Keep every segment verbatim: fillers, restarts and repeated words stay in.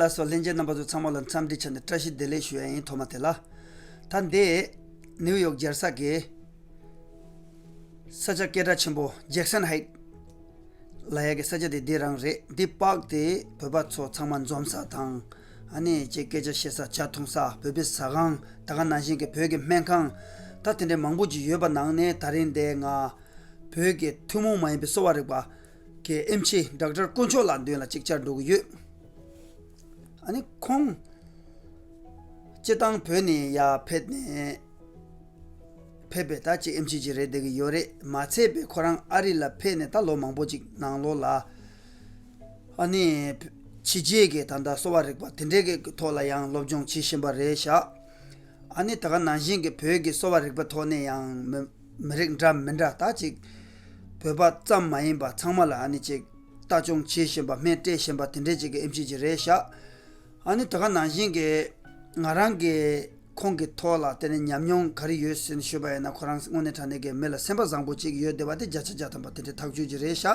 ལགས་སོ། ལྷན་རྒྱས་རྣམ་པ་ཚོ་ཚང་མ་ལ་འཚམས་འདྲི་བྱས་ནས་བཀྲ་ཤིས་བདེ་ལེགས་ཞུ་ཡ་ཡིན། ཐོག་མ་དེ་ལ། ད་འདི་ནིའུ་ཡོག་རྒྱལ་ས་གི་ས་ཆ་སྐད་གྲགས་ཆེན་པོ་ཇེག་སན་ཧའིཊ་ལབ་ཡ་གི་ས་ཆ་དེ་འདི་རང་རེད། འདི་པཱརྐ་དེ་བོད་པ་ཚོ་ཚང་མ་འཛོམས་ས་དང་། ཨ་ནི་ཅིག་སྐད་ཆ་བཤད་ས། ཇ་འཐུང་ས། བོད་པའི་ཟ་ཁང་། ད་ག་ནང་བཞིན་གྱི་བོད་ཀྱི་སྨན་ཁང་། ད་དེ་འདྲའི་མང་པོ་ཅིག་ཡོད་པ་ནང་ནས། ད་རིང་འདི་ང་བོད་ཀྱི་ཐུན་མོང་མ་ཡིན་པའི་གསོ་བ་རིག་པ་གི་ཨེམ་ཆི་ཌོག་ཊར་དཀོན་མཆོག་ལགས་མདུན་ལ་ཅིག་བཅར་འགྲོ་གི་ཡོད། ཨ་ནི་ཁོང་སྤྱིར་བཏང་བོད་ནས་ཡར་ཕེབས་ནས། ཕེབས་པའི་ད་ཅིག་ཨེམ་ཆི་ཅིག་རེད་བསྡད་ཀྱི་ཡོད་རེད། མ་ཚད་པའི་ཁོ་རང་ཨ་རི་ལ་ཕེབས་ནས་ད་ལོ་མང་པོ་ཅིག་ནང་ལོགས་ལ། ཨ་ནི་ཕྱི་རྒྱལ་གྱི་ད་ལྟ་གསོ་བ་རིག་པ་དེ་འདྲའི་གི་ཐོག་ལ་ཡང་སློབ་སྦྱོང་བྱེད་བཞིན་པ་རེད་ཤག་ཨ་ནི་ད་ག་ནང་བཞིན་གྱི་བོད་ཀྱི་གསོ་བ་རིག་པ་ཐོག་ནས་ཡང་མི་མི་རིགས་འདྲ་མི་འདྲ་ད་ཅིག་བོད་པ་ཙམ་མ་ཡིན་པ་ཚང་མ་ལ་ཨ་ནི་ཅིག་ལྟ་སྐྱོང་བྱེད་བཞིན་པ། སྨན་སྤྲད་བཞིན་པ་དེ་འདྲའི་ཅིག་གི་ཨེམ་ཆི་ཅིག་རེད་ཤག་ཨ་ནི་ད་ག་ནང་བཞིན་གྱི་ང་རང་གི་ཁོང་གི་ཐོག་ལ་དེ་ནས་ཉམས་མྱོང་ག་རེ་ཡོད་ཟེར་ནས་ཞུས་པ་ཡིན་ན། ཁོ་རང་དངོས་གནས་དྲང་གནས་ཀྱི་མི་ལ་སེམས་པ་བཟང་པོ་ཅིག་ཡོད་བསྡད་པ་དེ་བརྒྱ་ཆ་བརྒྱ་ཐམ་པ་དེ་འདྲའི་ཐག་ཆོད་ཀྱི་རེད་ཤག་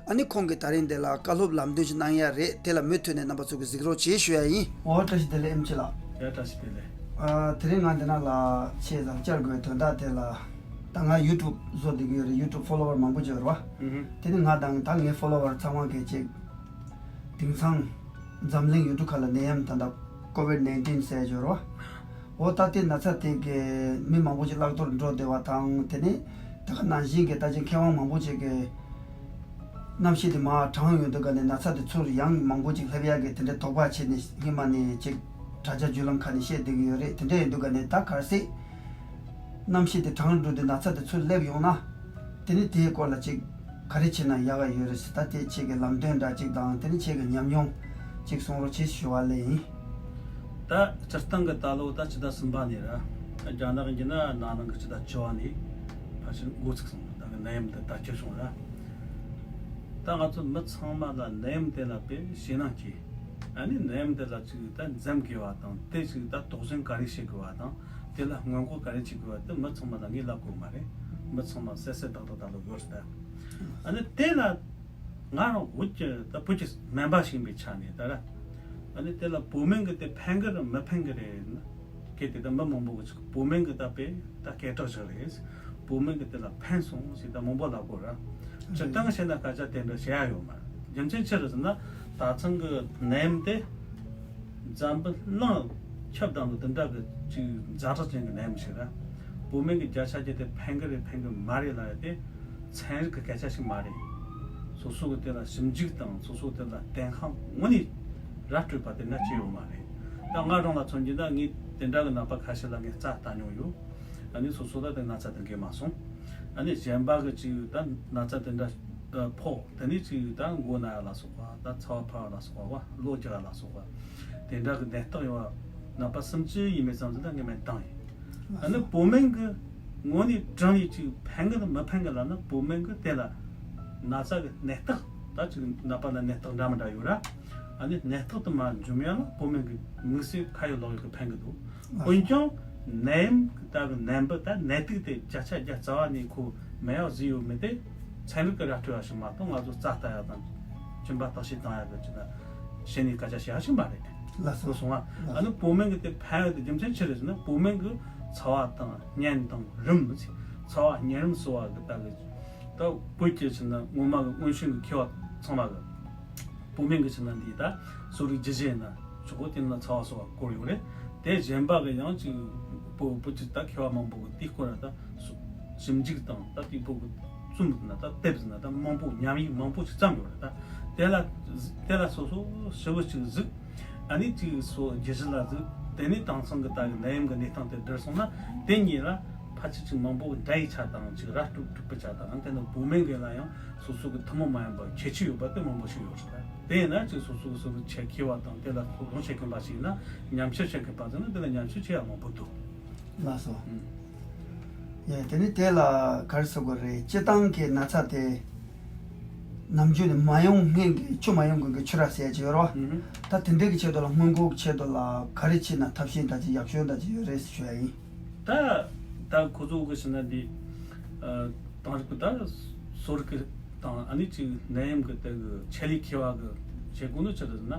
ཨ་ནི་ཁོང་གིས་ད་རིང་འདི་ལ་བཀའ་སློབ་ལམ་སྟོན་ཞིག་གནང་ཡ་རེད། དེ་ལ་མུ་མཐུད་ནས་རྣམ་པ་ཚོ་གིས་གཟིགས་རོགས་བྱེད་ཞུ་ཡ་ཡིན། འོ། བཀྲ་ཤིས་བདེ་ལེགས་ཨེམ་ཆི་ལགས། ཡ། བཀྲ་ཤིས་བདེ་ལེགས། ཨ། དེ་རིང་ང་འདི་ན་ལ་ཆེད་དུ་བཅར་དགོས་དོན་དག་དེ་ལ། ད་ང་ཡུ་ཊུབ་བཟོ་བསྡད་ཀྱི་ཡོད་རེད། ཡུ་ཊུབ་ཕོ་ལོ་ཝར་མང་པོ་ཅིག་ཡོད་རེད་བ། ཨུ་ཧུ། དེ་ནི་ང་དང་ད་ངའི་ཕོ་ལོ་ཝར་ཚང་མ་གི་ཅིག་དེང་སང་འཛམ་གླིང་ཡུལ་གྲུ་ཁག་ལ་ནད་ཡམས་ད་ལྟ་ཀོ་ཝིཌ་ནའིན་ཊིན་ཟེར་ཡོད་རེད་བ། འོ། ད་ལྟའི་ན་ཚ་དེ་གིས་མི་མང་པོ་ཅིག་བརླག་གཏོར་འགྲོ་བསྡད་པ་དང་། དེ་ནས་ད་ག་ནང་བཞིན་གྱི་ད་ཅིག་མཁས་དབང་མང་པོ་ཅིག་གིས་གནམ་གཤིས་དེ་མར་གྲང་ཡོང་དུས་ག་ནས་ན་ཚ་དེ་ཚུར་ཡང་མང་པོ་ཅིག་སླེབས་ཡག་གི་དེ་འདྲའི་དོགས་པ་བྱས་ནས་སྔོན་མ་ནས་ཅིག་དྲ་རྒྱ་བརྒྱུད་ལམ་ཁག་ནས་བཤད་བསྡད་ཀྱི་ཡོད་རེད། དེ་འདྲ་ཡིན་དུས་ག་ནས་ད་གལ་སྲིད་གནམ་གཤིས་དེ་གྲང་འགྲོ་དུས་ན་ཚ་དེ་ཚུར་སླེབས་ཡོང་ན། དེ་ནི་དེའི་སྐོར་ལ་ཅིག་ག་རེ་བྱས་ན་ཡག་ག་ཡོད་རེད་ཟེར། ད་དེ་ཁྱེད་ཀྱི་ལམ་སྟོན་འདྲ་ཅིག་དང་། དེ་ནི་ཁྱེད་ཀྱི་ཉམས་མྱོང་ཅིག་གསུང་རོགས་བྱེད་ཞུ་བ་ལས་ཡིན། ད་སྤྱིར་བཏང་གི་ད་ལོ་ད་ཕྱི་ཟླ་གསུམ་པ་ནས་ར། རྒྱ་ནག་གི་ན་ནང་གི་ཕྱི་ཟླ་བཅུ་པ་ནས་ཕལ་ཆེར་འགོ་ཚུགས་སོང་། ད་གི་ནད་ཡམས་འདི་དར་ཁྱབ་བྱུང་ར། ད་ང་ཚོ་མི་ཚང་མ་ལ་ནད་ཡམས་དེ་ལ་དཔེ་ཞེད་སྣང་སྐྱེས། ཨ་ནི་ནད་ཡམས་དེ་ལ་ཅིག་ད་འཛེམ་དགོས་པ་དང་། དེ་ཅིག་ད་དོགས་ཟོན་ག་རེ་བྱེད་དགོས་པ་དང་། དེ་ལ་སྔོན་འགོག་ག་རེ་བྱེད་དགོས་པ་དེ་མི་ཚང་མ་ལ་ངས་ལབ་དགོས་མ་རེད། མི་ཚང་མ་གསལ་གསལ་ཏག་ཏག་ད་ལོ་ཡོད་རེད་ད། ཨ་ནི་དེ་ལ་ང་རང་བོད་ཀྱི་ད་བོད་ཀྱི་སྨན་པ་ཞིག་ཡིན་པའི་ཆ་ནས་ད་ར། ཨ་ནི་དེ་ལ་བོད་སྨན་གྱི་དེ་ཕན་གི་རེད་མི་ཕན་གི་རེད་ན། གལ་ཏེ་ད་མི་མང་པོ་གི་ཅིག་བོད་སྨན་གྱི་ད་དཔེ་ད་སྐད་གྲགས་ཤིག་རེད། བོད་སྨན་གྱི་དེ་ལ་ཕན་སོང་ཞེས་ད་མང་པོ་ལབ་གོ་ར། སྤྱིར་བཏང་བཤད་ན་སྐད་ཆ་དེ་འདྲ་བཤད་ཡ་ཡོད་མ་རེད། རྒྱུ་མཚན་ཅི་རེད་ཟེར་ན། ད་ཐེངས་གི་ནད་ཡམས་དེ་འཛམ་བུ་གླིང་ཁྱབ་བསྡད་ནོ་དེ་འདྲ་གི་ཅིག་ཛ་དྲག་ཅན་གྱི་ནད་ཡམས་ཤིག་ར། བོད་སྨན་གྱི་བརྒྱ་ཆ་བརྒྱ་དེ་ཕན་གི་རེད་ཕན་གི་མ་རེད་ལབ་ཡ་དེ་ཚན་རིག་གི་སྐད་ཆ་ཞིག་མ་རེད། སོ་སོ་གི་དེ་ལ་ཞིབ་འཇུག་དང་། སོ་སོ་གི་དེ་ལ་བསྟེན་ཁ་དངོས་གནས་ར་སྤྲོད་པ་དེ་འདྲ་ཅི་ཡོད་མ་རེད། ད་ང་རང་ལ་མཚོན་རྒྱུ་ན། ངས་དེ་འདྲ་གི་ནད་པ་ཁ་ཤས་ལ་ངས་རྩ་ལྟ་མྱོང་ཡོད། ཨ་ནི་སོ་སོ་ལ་དེ་ན་ཚ་དེ་འགོས་མ་སོང་། ཨ་ནི་གཞན་པ་གི་ཅིག་ད་ན་ཚ་དེ་འདྲ་ཕོག་དེ་ནས་ཅིག་ད་མགོ་ན་ཡ་ལ་སོགས་པ། ད་ཚ་བ་འཕར་བ་ལ་སོགས་པ་བ། གློ་རྒྱག་ཡ་ལ་སོགས་པ། དེ་འདྲ་གི་ནད་རྟགས་ཡོད་པ་ནད་པ་སུམ་ཅུ་ཡས་མས་ཙམ་ཞིག་ད་ངས་སྨན་བཏང་ཡིན། ཨ་ནི་བོད་སྨན་གི་དངོས་གནས་དྲང་ནས་ཅིག་ཕན་གི་མི་ཕན་གི་ལབ་ན། བོད་སྨན་གི་དེ་ལ་ན་ཚ་གི་ནད་རྟགས། ད་ཅིག་ནད་པ་ལ་ནད་རྟགས་འདྲ་མི་འདྲ་ཡོད་ར། ཨ་ནི་ནད་རྟགས་དུ་མ་འབྱུང་ཡ་ལ་བོད་སྨན་གི་དམིགས་བསལ་ཁ་ཡོད་ལག་ཡོད་གི་ཕན་གི་འདུག། འོན་ཀྱང་ནད་ཡམས་ད་གི་ནད་འབུ་ད་ནད་དུག་དེ་བརྒྱ་ཆ་བརྒྱ་རྩ་བ་ནས་ཁོ་མེད་ཡག་བཟོས་ཡོད་མེད་དེ་ཚན་རིག་གི་ར་སྤྲོད་པ་ཞིག་མ་གཏོགས། ང་ཚོ་རྩ་ལྟ་ཡ་དང་སྦྱིན་པ་བརྟག་དཔྱད་བཏང་ཡ་གི་ཅིག་ད་བྱས་ནས་སྐད་ཆ་བཤད་ཡ་ཞིག་མ་རེད། ལགས་སོ། གོ་སོང་ང་། ཨ་ནི་བོད་སྨན་གི་དེ་ཕན་ཡོད་དེ་རྒྱུ་མཚན་ཅི་རེད་ཟེར་ན། བོད་སྨན་གི་ཚ་བ་དང་གཉན་དང་རིམས། ཚ་བ་གཉན་རིམས་གསོ་བ་གི་ད་གི་ད་བོད་ཀྱི་ཕྱི་ན་སྔོན་མ་གི་སྔོན་བྱོན་གི་མཁས་པ་ཚང་མ་གི་བོད་སྨན་གི་ཕྱི་ན་འདི་ད་གསོ་རིག་རྒྱུད་བཞི་ན་ཆོག་གོ། དེ་ན་ཚ་བ་གསོ་བ་སྐོར་ཡོད་རེད། དེ་གཞན་པ་གི་ཡང་ཅིག་བོད་བོད་ཀྱི་ད་མཁས་པ་མང་པོ་གི་དེའི་སྐོར་ལ་ད་ཞིབ་འཇུག་དང་། ད་དེ་བོད་གི་རྩོམ་ཟེར་ན་ད་དེབ་ཟེར་ན་ད་མང་པོ་ཉམས་ཡིག་མང་པོ་ཅིག་བརྩམས་ཡོད་རེད། ད་དེ་ལ་དེ་ལ་སོ་སོ་ཞིབ་པོ་ཅིག་གཟིགས། ཨ་ནི་ཅིག་སོ་རྒྱུད་བཞི་ལ་གཟིགས། དེ་ནས་དེང་སང་གི་ད་གི་ནད་ཡམས་གི་གནས་སྟངས་དེ་བསྡུར་སོང་ན། དེ་གཉིས་ལ་ཕལ་ཆེར་ཅིག་མང་པོ་འདྲ་ཡི་ཆ་དང་། ཅིག་ར་སྤྲོད་སྤྲོད་པའི་ཆ་དང་། དེ་ནི་བོད་སྨན་གི་ལ་ཡང་སོ་སོ་གི་ཐུན་མོང་མ་ཡིན་པ་ཁྱད་ཆོས་ཡོད་པ་དེ་མང་པོ་ཞིག་ཡོད་རེད། དེ་ཡིན་ན་ཅིག་སོ་སོ་གི་སོ་གི་ཆེད་མཁས་པ་དང་། དེ་ལ་སློབ་སྦྱོང་བྱེད་མཁན་པ་ཞིག་ཡིན་ན། ཉམས་ཞིབ་བྱེད་མཁན་པ་ཚོ་ནི་དེ་ལ་ཉམས་ཞིབ་བྱེད་ཡ་མང་པོ་འདུག། ལགས་སོ། ཨུམ། ཡ། དེ་ནི་དེ་ལ་ག་རེ་ཟེར་དགོས་རེད། སྤྱིར་བཏང་གི་ན་ཚ་དེ་ནམ་རྒྱུན་ནས་མ་ཡོང་སྔོན་གྱི་ཆུ་མ་ཡོང་གོང་གི་ཆུ་ར་ཟེར་ཡ་ཅིག་ཡོད་རེད་བ། ཨུམ། ད་དེ་འདྲའི་གི་ཆེད་དུ་ལ་སྔོན་འགོག་ཆེད་དུ་ལ་ག་རེ་བྱས་ན་ཐབས་ཤེས་ད་ཅིག་ཡག་ཤོས་ད་ཅིག་ཡོད་རེད་ཞུ་ཡ་ཡིན། ད་ད་ཁོ་ཚོ་གི་ཕྱི་ན་འདི། ཨ། དེང་རབས་ཀྱི་ད་གསོ་རིག་གི་དང་། ཨ་ནི་ཅིག་ནད་ཡམས་ཀྱི་དེ་གི་ཆེད་ལས་མཁས་པ་གི་བྱེད་སྒོ་ནི་ཅི་རེད་ཟེར་ན།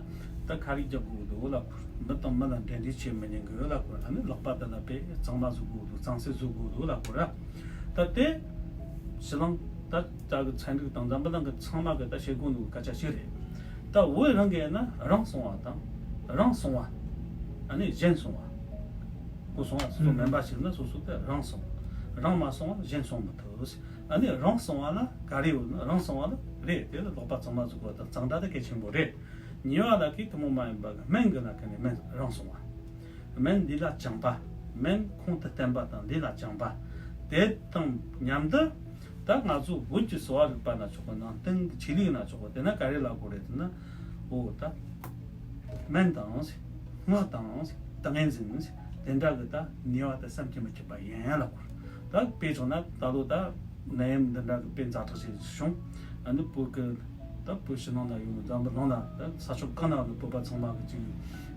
ད་ཁ་རིག་རྒྱག་དགོས་འདུག་ལབ་ཁོ། མི་དང་མི་ལ་འབྲེལ་འདྲིས་བྱེད་མི་ཉན་གི་ལབ་ཁོ། ཨ་ནི་ལག་པ་དེ་ལ་དཔེ་གཙང་མ་བཟོ་དགོས་འདུག་གཙང་སེལ་བཟོ་དགོས་འདུག་ལབ་ཁོ་ར། ད་དེ་ཕྱི་གླིང་ད་ད་གི་ཚན་རིག་དང་འཛམ་བུ་གླིང་གི་ཚང་མ་གི་ད་བྱེད་སྒོ་འདུག་སྐད་ཆ་ཞིག་རེད། ད་བོད་རང་གི་ཡིན་ན་རང་སྲུང་བ་དང་རང་སྲུང་བ། ཨ་ནི་གཞན་སྲུང་བ། གོ་སོང་ང་། སོ་སོ་སྨན་པ་ཞིག་ན་སོ་སོ་དེ་རང་སྲུང་། རང་མ་སྲུང་བ་གཞན་སྲུང་མི་ཐུབ། ཨ་ནི་རང་སྲུང་བ་ལ་ག་རེ་ཡོད་ན། རང་སྲུང་བ་ལ་རེད། དེ་ལ་ལག་པ་གཙང་མ་བཟོ་དགོས་དང་གཙང་སྦྲ་དེ་གལ་ཆེན་པོ་རེད། ཉེས་པ་ལ་གི་ཐུན་མོང་མ་ཡིན་པ་གི་སྨན་གི་ལ་ཁ་ནས་སྨན་རང་སྲུང་བ། སྨན་ལུས་ལ་བཅངས་པ། སྨན་ཁོང་དུ་བསྟན་པ་དང་ལུས་ལ་བཅངས་པ། དེ་དང་མཉམ་དུ་ད་ང་ཚོ་བོད་ཀྱི་གསོ་བ་རིག་པ་ན་ཆོག་གི། ནང་བསྟན་གྱི་ཆོས་ལུགས་ན་ཆོག་གི། དེ་ན་ག་རེ་ལབ་དགོས་རེད་ཟེར་ན། འོ་ད་སྨན་དང་སྔགས་དང་ཏིང་ངེ་འཛིན་དེ་འདྲ་གི་ད་ནུས་པ་དེ་བསམ་གྱིས་མི་ཁྱབ་པ་ཡིན་ལབ་དགོས་རེད། ད་དཔེ་བྱུང་ན་ད་ལོ་ད་ནད་ཡམས་འདི་འདྲ་གི་དཔེ་ཛ་དྲག་ཅིག་བྱུང་། ཨ་ནི་བོད་ཀྱི་ད་བོད་ཕྱི་ནང་ན་ཡོད། འཛམ་བུ་གླིང་ན་ད་ས་ཕྱོགས་གང་ན་ཡོད་བོད་པ་ཚང་མ་གི་ཅིག་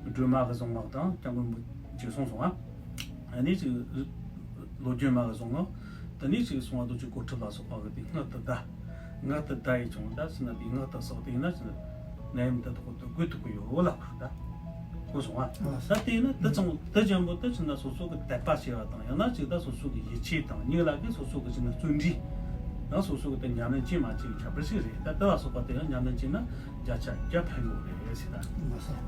སྒྲོལ་མ་གི་གཟུངས་སྔགས་དང་སྐྱབས་མགོན་རིན་པོ་ཆེ་གསུངས་སོང་ང་། ཨ་ནི་ཅིག་ལོ་རྒྱུས་མ་གི་གཟུངས་སྔགས། དེ་ནས་ཅིག་གསང་བ་རྡོ་རྗེ་གོ་ཁྲབ་ལ་སོགས་པ་གི་དེ་སྔགས་དེ་བཟླ། སྔགས་དེ་བཟླ་ཡི་ཆུང་ད་ཟེར་ན་དེ་སྔགས་དེ་བསགས་དེ་ཡིན་ན་ཟེར་ན་ནད་ཡམས་དེ་དག་དེ་འགོས་ཐུབ་ཀྱི་ཡོད་ལབ་དགོས་རེད་ད། གོ་སོང་ང་། ད་དེ་ཡིན་ན་དེ་ཚང་དེ་ཅན་པོ་དེ་ཕྱིན་ན་སོ་སོ་གི་དད་པ་ཆེ་བ་དང་། ཡང་ན་ཅིག་ད་སོ་སོ་གི་ཡིད་ཆེས་དང་། གཉིས་ལ་གི་སོ་སོ་གི་ཕྱིན་ན་བརྩོན་འགྲུས། ཡང་སོ་སོ་གི་དེ་ཉམས་ལེན་བྱེད་མ་བྱེད་ཀྱི་ཁྱད་པར་ཞིག་རེད། ད་དེ་ལ་སོགས་པ་དེ་ཡང་ཉམས་ལེན་བྱེད་ན་བརྒྱ་ཆ་བརྒྱ་ཕན་གི་རེད་ཟེར་ད།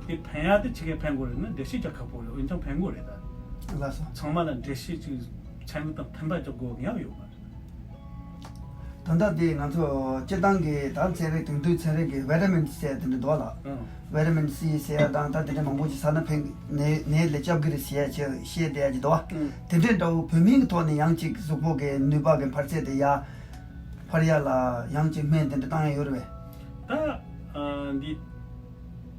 དེ་ཕན་ཡ་དེ་ཆི་གེ་ཕན་གི་རེད་ན་འགྲེལ་བཤད་རྒྱག་ཁག་པོ་རེད། འོན་ཀྱང་ཕན་གི་རེད་ད། ཚང་མ་ལ་འགྲེལ་བཤད་ཅིག་ཚན་རིག་དང་མཐུན་པ་རྒྱག་དགོས་ཡང་ཡོད་མ་རེད། ད་ལྟ་དེ་ང་ཚོ་སྤྱིར་བཏང་གི་ད་ཚན་རིག་དེང་དུས་ཚན་རིག་གི་ཝི་ཊ་མིན་ཟེར་ཡ་དེ་འདྲ་འདུག་ལ། ཨང་། ཝི་ཊ་མིན་སི་ཟེར་ཡ་དང་ད་དེ་འདྲ་མང་པོ་ཅིག་ཟ་ན་ཕན་ནད་ནད་ལས་སྐྱོབ་གི་རེད་ཟེར་ཡ་ཅིག་བཤད་བསྡད་ཡ་ཅིག་འདུག་བ། ཨང་། དེ་འདྲའི་འདྲ་བོ་བོད་མིའི་ཐོག་ནས་ཡང་ཅིག་གཟུགས་པོ་གི་ནུས་པ་གི་འཕར་ཚད་དེ་ཡར་འཕར་ཡ་ལ་ཡང་ཅིག་སྨན་དེ་འདྲ་བཏང་ཡ་ཡོད་རེད་པས། ད་ཨ་འདི་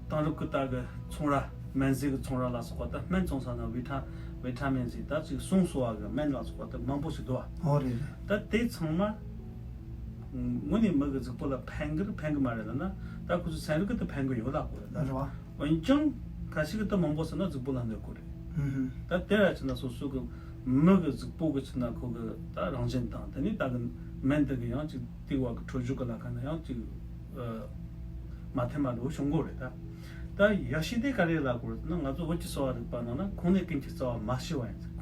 དེང་རབས་ཀྱི་ད་གི་ཚོང་ར་སྨན་རྫས་ཀྱི་ཚོང་ར་ལ་སོགས་པ་ད་སྨན་བཙོང་ས་ན་ཝི་ཊ་ཝི་ཊ་མིན་ཟེར་ད་ཅིག་གསུང་གསོ་བ་གི་སྨན་ལ་སོགས་པ་ད་མང་པོ་ཞིག་འདུག་བ། ཨོ་རེད་རེད། ད་དེ་ཚང་མ་དངོས་གནས་མི་གི་གཟུགས་པོ་ལ་ཕན་གི་རེད་ཕན་གི་མ་རེད་ལབ་ན། ད་ཁོ་ཚོ་ཚན་རིག་གི་ད་ཕན་གི་ཡོད་ལབ་དགོས་རེད་ད། རེད་བ། འོན་ཀྱང་ཁ་ཤས་ཀྱི་ད་མང་པོ་ཟེར་ན་གཟུགས་པོ་ལ་གནོད་གི་རེད། ཧུམ་ཧུམ། ད་དེ་ར་ཅིག་ན་སོ་སོ་གི་མི་གི་གཟུགས་པོ་གི་ཅིག་ན་ཁོ་གི་ད་རང་བཞིན་དང་། དེ་ནས་ད་གི་སྨན་དེ་གི་ཡང་ཅིག་དེ་བ་གི་འཕྲོད་བཞུད་གི་ལ་ཁ་ན་ཡང་ཅིག་ཨ་མ་མཐུན་མ་འགྲོ་བྱུང་གི་རེད་ད། ད་ཡག་ཤོས་དེ་ག་རེ་ལབ་དགོས་རེད་ཟེར་ན། ང་ཚོ་བོད་ཀྱི་གསོ་བ་རིག་པ་ནང་ན་ཁོང་ནད་ཀུན་གྱི་རྩ་བ་མ་ཤི་བ་ཡིན་ཟེར།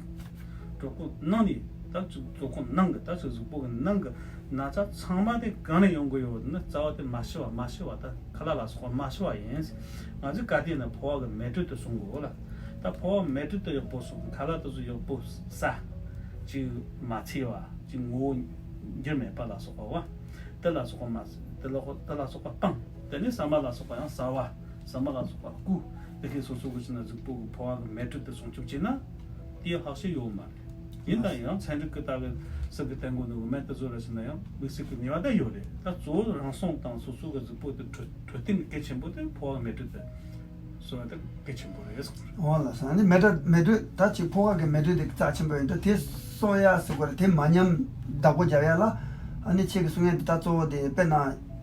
གྲོད་ཁོག་ནང་ནས་ད་ཅིག་གྲོད་ཁོག་ནང་གི་ད་ཅིག་གཟུགས་པོ་གི་ནང་གི་ན་ཚ་ཚང་མ་དེ་གང་ནས་ཡོང་གི་ཡོད་ཟེར་ན། རྩ་བ་དེ་མ་ཤི་བ་མ་ཤི་བ་ད་ཁ་ལག་ལ་སོགས་པ་མ་ཤི་བ་ཡིན་ཟེར། ང་ཚོས་ག་དུས་ན་ཕོ་བ་གི་མེ་དྲོད་དེ་སྲུང་དགོས་ལ། ད་ཕོ་བ་མེ་དྲོད་དེ་ཡག་པོ་སྲུང་། ཁ་ལག་དེ་ཚོ་ཡག་པོ་ཟ། ཅིག་མ་འཚིག་པ། ཅིག་ངོ་བོ་འགྱུར་མེད་པ་ལ་སོགས་པ་བ། དེ་ལ་སོགས་པ་མ་དེ་ལ་དེ་ལ་སོགས་པ་སྤང་། དེ་ནས་ཟ་མ་ལ་སོགས་པ་ཡང་ཟ་བ། ཟ་མ་ལ་སོགས་པ་བསྐུ། དེ་གའི་སོ་སོ་གི་ཕྱིན་ན་གཟུགས་པོ་གི་ཕོ་བ་གི་མེ་དྲོད་དེ་སྲུང་སྐྱོབ་བྱས་ན་དེ་ལྷག་ཤེས་ཡོད་མ་རེད། ཡིན་ད་ཡང་ཚན་རིག་གི་ད་གི་ཟུར་གི་བསྟན་གོ་ནོ་གི་སྨན་དེ་ཚོ་ལ་ཕྱིན་ན་ཡང་དམིགས་བསལ་གི་ནུས་པ་ད་ཡོད་རེད། ད་གཙོ་བོ་རང་སྲུང་དང་སོ་སོ་གི་གཟུགས་པོ་དེ་འཕྲོད་འཕྲོད་བསྟེན་གལ་ཆེན་པོ་དེ་ཕོ་བ་གི་མེ་དྲོད་དེ་གསོ་བ་དེ་གལ་ཆེན་པོ་རེད་ཟེར་གི་རེད། འོ་ལགས་སོ། ཨ་ནི་མེ་དྲོད་མེ་དྲོད་ད་ཅིག་ཕོ་བ་གི་མེ་དྲོད་དེ་རྩ་ཆེན་པོ་ཡིན་ད། དེ་གསོ་ཡ་ཟེར་དགོས་རེད། དེ་མ་ཉམས་བདག་པོ་རྒྱབ་ཡ་ལ། ཨ་ནི་ཁྱེད་ཀྱི་གསུང་ཡ་འདི་ད་གཙོ་བོ་དེ་དཔེར་ན་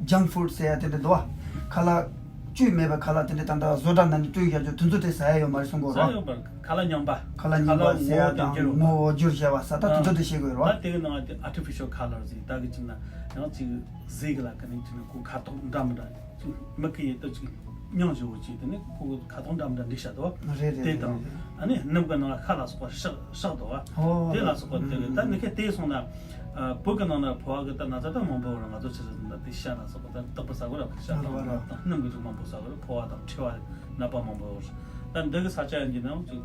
ཇང་ཕུཌ་ཟེར་ཡ་དེ་འདྲ་འདུག་བ། ཁ་ལག་བཅུད་མེད་པའི་ཁ་ལག་དེ་འདྲ་ད་ལྟ་བཟོ་གྲྭ་ནང་ནས་བསྐྲུན་བཞག་རྒྱུ་དེ་ཚོ་དེ་ཟ་ཡ་ཡོད་མ་རེད་གསུང་གི་ཡོད་རེད་བ། ཟ་ཡོད་པར་ཁ་ལག་རྙིང་པ། ཁ་ལག་རྙིང་པ་ཟེར་ཡ་དང་ངོ་བོ་བསྒྱུར་བྱས་པ་ཟ། ད་དེ་ཚོ་དེ་བཤད་དགོས་རེད་བ། ད་དེ་གི་ནང་དེ་artificial colour ཟེར་ད་གི་ཅིག་ན་ཡང་ཅིག་ཟས་གི་ལ་ག་ནས་ཅིག་ན་ཁོ་ཁ་དོག་འདྲ་མི་འདྲ་ཅིག་མིག་གི་ཡེ་ཏོ་ཅིག་མྱང་བཞིན་པོ་ཅིག་དེ་ནས་ཁོ་གི་ཁ་དོག་འདྲ་མི་འདྲ་འདི་བྱ་དོ། རེད་རེད། དེ་དང་རེད་རེད། ཨ་ནི་སྣུམ་གི་ནང་ལ་ཤ་ལ་སོགས་པ་བཤགས་བཤགས་དོ་བ། ཨོ། དེ་ལ་སོགས་པ་དེ་རེད། ད་ནི་ཁའི་དེ་སོང་ན། ཨ། བོད་ཀྱི་ནང་ན་ཕོ་བ་གི་ད་ན་ཚ་ད་མང་པོ་ཡོད་རེད། ང་ཚོ་ཆི་ཟེར་ན་དེ་ཤ་ལ་སོགས་པ་ད་རྟག་པར་ཟ་གི་རེད། ཤ་དང་རོ་རོ་དང་སྣུམ་གི་ཅིག་མང་པོ་ཟ་གི་རེད། ཕོ་བ་དང་མཁྲིས་པ་ནད་པ་མང་པོ་ཡོད་རེད། ད་འདི་གི་ས་ཆ་ཡིན་གྱི་ནང་ཅིག་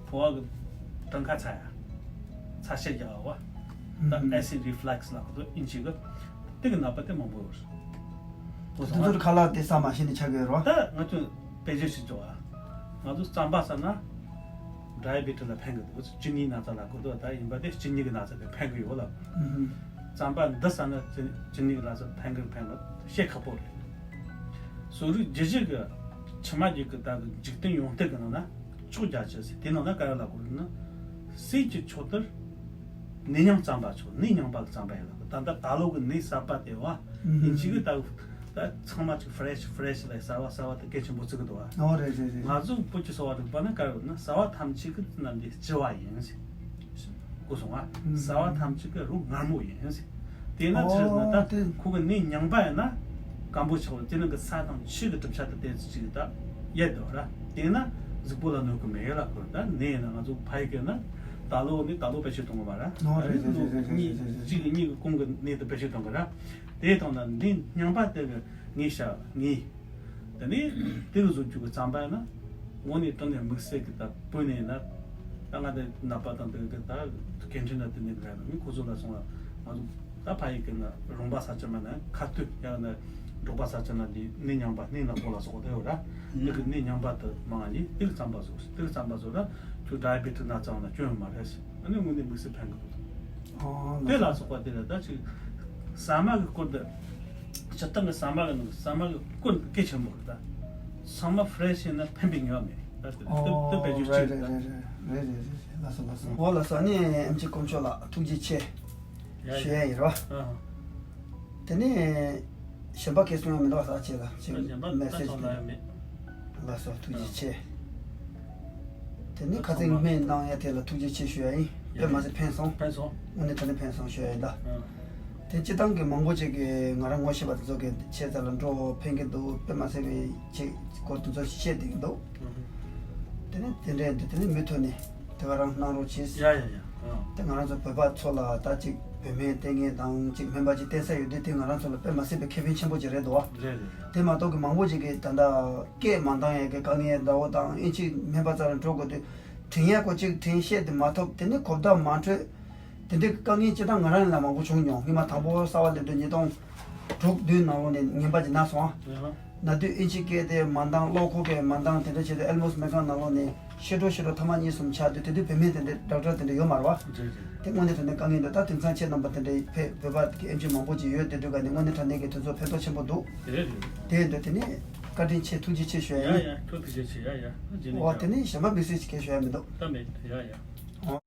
ཕོ་བ་གི་གྲངས་ཁ་ཚ་ཡ། ཚ་ཤས་རྒྱག་པ། ད་acid reflux ལ་གོ་དོ་ཨིན་ཇི་གི་དེ་གི་ནད་པ་དེ་མང་པོ་ཡོད་རེད། དེ་ཚོར་ཁ་ལག་དེ་ཟ་མ་ཤེས་ནས་ཆགས་ཀྱི་ཡོད་རེད་བ། ད་ང་ཚོས་དཔེ་བརྗོད་ཞིག་བྱོས་ཨ། ང་ཚོ་རྩམ་པ་ཟ་ན་diabetes ལ་ཕན་གི་འདུག་སྤྱི་ནད་ན་ཚ་ལ་གོ་དོ་ད་ཡིན་པ་དེ་སྤྱི་ནད་ཀྱི་ན་ཚ་དེ་ཕན་གི་ཡོད་ལ། ཨུ་ཧུམ། རྩམ་པ་འདི་ཟ་ན་སྤྱི་སྤྱི་ནད་ཀྱི་ན་ཚ་ཕན་གི་ཕན་གི་བཤད་ཁག་པོ་རེད། གསོ་རིག་ཇི་བཞིན་གི་ཕྱི་མ་རྒྱུད་ཀྱི་ད་གི་འཇིག་རྟེན་ཡོངས་གཏེར་གི་ནང་ན་ཕྱོགས་རྒྱ་ཆེ་ཟེར། དེ་ནང་ན་ག་རེ་ལབ་དགོས་ལབ་ན། ཟས་ཀྱི་མཆོག་དེར་ནད་མྱང་རྩམ་པ་མཆོག་ནད་མྱང་པ་གི་རྩམ་པ་ཡིན་ལ། ད་ལྟ་ད་ལོ་གི་ནད་གསར་པ་དེ་བ། ཨུ་ཧུམ། ཡིན་གཅིག་གི་ད་ད་ཚང་མ་ཅིག་fresh fresh ལ་གསར་བ་གསར་བ་དེ་གལ་ཆེན་པོ་བརྩི་གི་འདུག་བ། ཨོ་རེད་རེད་རེད། ང་ཚོ་བོད་ཀྱི་གསོ་བ་རིག་པ་ནི་ག་རེ་ཡོད་ན་གསར་བ་ཐམས་ཅད་ཀྱི་རྣམས་ཀྱི་ལྕི་བ་ཡིན་ཟེར། གོ་སོང་ང་། ཨུ་ཧུམ། གསར་བ་ཐམས་ཅད་ཀྱི་རོ་མངར་མོ་ཡིན་ཟེར། དེས་ན་ཆི་ཟེར་ན་ད་ཨོ་དེ་ཁོ་གི་ནད་མྱང་པ་ཡིན་ན་སྐམ་པོ་ཆགས་པ་དེ་ནི་གི་ས་དང་ཆུ་གི་གྲུབ་ཆ་དེ་ཏོག་ཙམ་ཅིག་ད་ ཡོད་དོ་ར། དེས་ན་གཟུགས་པོ་ལ་གནོད་གི་མེད་ལ་ཁོ། ད་ནད་ཡིན་ན་ང་ཚོ་ཕ་ཡི་གི་ན་ད་ལོ་ནི་ད་ལོ་བེད་སྤྱོད་གཏོང་གི་མ་ར། ཨོ་རེད་རེད་རེད་རེད་གཉིས་རེད་རེད། གཅིག་གི་གཉིས་ཀྱི་གོང་གི་ནད་དུ་བེད་སྤྱོད་གཏོང་གི་ར། དེ་དང་ན་འདི་རྙིང་པ་དེ་གི་ངས་བྱ་ངས། དེ་ནས་དེ་གི་བཟོ་རྒྱུ་གི་རྩམ་པ་ཡིན་ན་དངོས་གནས་དྲང་གནས་དམིགས་བསལ་གི་ད་བོད་ནས་ཡིན་ན་ད་ང་དེ་ནད་པ་དང་དེ་གི་ད་སྐད་འཕྲིན་ན་དེ་ནས་འགའ་ཡིན་ན་ངས་ཁོ་ཚོ་ལ་སོང་ལ་ང་ཚོ་ད་ཕ་ཡི་གི་ན་རོང་པ་ས་ཆ་མ་ན་ཁ་སྟོད་ཡང་ན་འབྲོག་པ་ས་ཆ་ན་འདི་ནི་རྙིང་པ་ནི་ནག་པོ་ལ་སོགས་དེ་ཡོད་ར། ནི་གི་ནི་རྙིང་པ་དུ་མང་ནི་དེ་གི་རྩམ་པ་བཟོ་དེ་གི་རྩམ་པ་བཟོ་ར་ཁྱོད་ཌའི་བེ་ཊི་ན་ཚང་ན་སྐྱོན་མ་རེད། ཨ་ནི་དངོས་གནས་དམིགས་བསལ་ཕན་གི་འདུག་ཨོ་དེ་ལ་སོགས་པ་དེ་ལ་ད་ཅིག་ཟ་མ་གི་སྐོར་དུ་སྤྱིར་བཏང་གི་ཟ་མ་གི་ནང་ཟ་མ་གི་སྐོར་གལ་ཆེན་པོ་རེད་ད། ཚང་མ་ཕི་རེ་ཤི་ཡིན་ན་ཕན་པའི་ནུས་པ་མེད་ད། དེ་དེ་དེ་བེད་སྤྱོད་ཅིག་རེད་ད། རེད་རེད་རེད་རེད་རེད། ལགས་སོ་ལགས་སོ། འོ་ལགས་སོ། ཨ་ནི་ཨེམ་ཆི་དཀོན་མཆོག་ལགས་ཐུགས་རྗེ་ཆེ་ཡ་ཞུ་ཡ་ཡིན་རོ། ཨ་དེ་ནས་གཞན་པ་སྐད་གསུང་ཡ་མི་འདུག་ས་ཆེ་ལ་ཅིག་གཞན་པ་མེ་སེ་ཇི་ད་ཚོང་ལ་ཡ་མེད། ལགས་སོ་ཐུགས་རྗེ་ཆེ། དེ་ནི་ཁ་ཚིག་སྨན་གནང་ཡ་དེ་ལ་ཐུགས་རྗེ་ཆེ་ཞུ་ཡ་ཡིན། དཔེ་མ་ཟད་ཕན་སོང་། ཕན་སོང་། དངོས་གནས་དྲང་གནས་ཕན་སོང་ཞུ་ཡ་ཡིན་ད། ཨ་དེ་སྤྱི་བཏང་གི་མང་པོ་ཅིག་གིས་ང་རང་ངོ་ཤེས་པ་དེ་ཚོ་གིས་ཆེ་ཙམ་ལ་འགྲོ་ཕན་གི་འདུག་དཔེ་མ་ཟད་པའི་ཆེ་སྐོར་དེ་ཚོ་བཤད་བསྡད་ཀྱི་འདུག་ཨ་དེ་ནི་དེ་འདྲས་འདི་དེ་ནི་མུ་མཐུད་ནས་དེ་ག་རང་གནང་རོགས་གྱིས། ཡ་ཡ་ཡ། ཨ་དེ་ང་རང་ཚོ་བོད་པ་ཚོ་ལ་ད་ཅིག་བོད་སྨན་བསྟེན་མཁན་དང་ཅིག་སྨན་པ་ཅིག་བསྟེན་ས་ཡོད་དུས་དེ་ང་རང་ཚོ་ལ་དཔེ་མ་སྲིད་པའི་ཁེ་ཕན་ཆེན་པོ་ཅིག་རེད་འདུག་བ། རེད་རེད་རེད། དེ་མ་གཏོགས་ཀྱི་མང་པོ་ཅིག་གིས་ད་ལྟ་སྐད་མ་འདང་ཡས་ཀྱི་དཀའ་ངལ་འདྲ་བོ་དང་ཨིན་ཅིག་སྨན་པ་རྩ་ལ་འགྲོ་དགོས་དུས་དྲན་ཡས་ཀོ་ཅིག་དྲན་ཤེས་དེ་མ་ཐོབ་དེ་ནི་གོ་བརྡ་མ་འཕྲོད། དེ་འདྲའི་དཀའ་ངལ་སྤྱིར་བཏང་ང་རང་ལ་མང་པོ་བྱུང་མྱོང་། སྔོན་མ་དང་པོ་གསར་པ་སླེབས་དུས་ཉིས་སྟོང་དྲུག་བདུན་ནང་ལོགས་ནས་ངན་པ་ཅིག་ན་སོང་ཨ། ན་དུས་ཨིན་ཅིག་སྐད་དེ་མ་འདང་གློ་ཁོག་གི་མ་འདང་དེ་འདྲ་བྱས་ཏེ་ཨེལ་མོ་སི་སྨན་ཁང་ནང་ལོགས་ནས་ཤི་འགྲོ་ཤི་འགྲོ་ཐ་མ་གཉིས་གསུམ་ཆགས་དུས་དེ་དུས་བོད་སྨན་དེ་འདྲའི་ཌོག་ཊར་དེ་འདྲ་ཡོད་མ་རེད་བ། རེད་རེད། དེ་དངོས་གནས་དྲང་གནས་དཀའ་ངལ་འདུག་ད་དེང་སང་ཁྱེད་རྣམ་པ་དེ་འདྲའི་བོད་བོད་པ་གི་ཨེམ་ཆི་མང་པོ་ཅིག་ཡོད་དེ་འདྲ་ག་ནས་དངོས་གནས་དྲང་གནས་ཀྱི་དུས་ཚོད་ཕན་ཐོགས་ཆེན་པོ་འདུག་དེ་རེད་རེད། དེ་འདྲ་དེ་ནས་བཀའ་དྲིན་ཆེ་ཐུགས་རྗེ་ཆེ་ཞུ་ཡ་ཡིན། ཡ་ཁྱོད་ཐུགས་རྗེ་ཆེ་ཡ་ཡ་རྗེས་ནས་འོ་དེ་ཀྱང་ནས་གཞན་པ་དམིགས་བསལ་གྱི་སྐད་ཞུ་ཡ་མི་འདུག་ད་མེད་ཡ་ཡ།